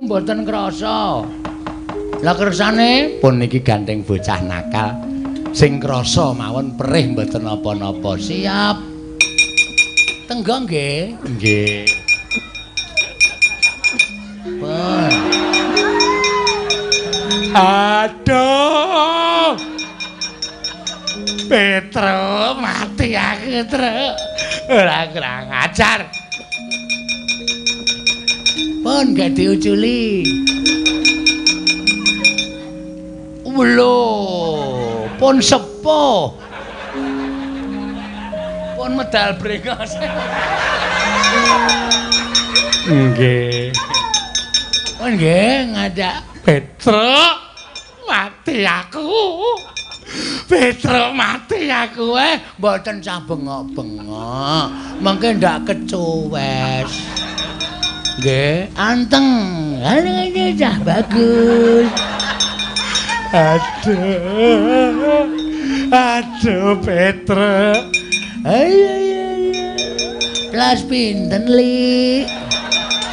Mboten krasa. Lah kersane pun niki gandeng bocah nakal. Sing krasa mawon perih mboten napa-napa. Siap. Tenggo nggih. Nggih. Pun. Aduh. Petro mati aku, Tru. Ora kurang ajar. Pun gak diuculi. Lho, pun sepuh. Pun medal brengos. Nggih. Pun nggih ngajak Petro mati aku. Petro mati aku. Mboten sah bengok-bengok. Mengke ndak kecuwes. Nggih, anteng. Anteng cah bagus. Aduh. Aduh Petro. Ayo ayo ayo. Kelas pinten, Li?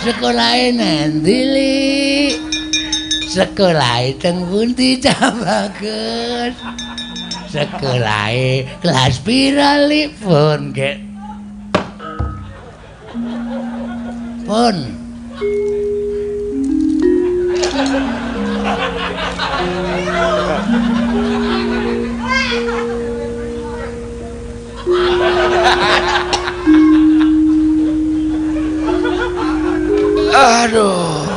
Sekolahe nanti, Li? Sekolahe teng pundi cah bagus? Sekolahe kelas pira, Li? Pun nggih. Pun. Aduh.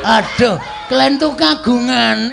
Aduh, klentu kagungan.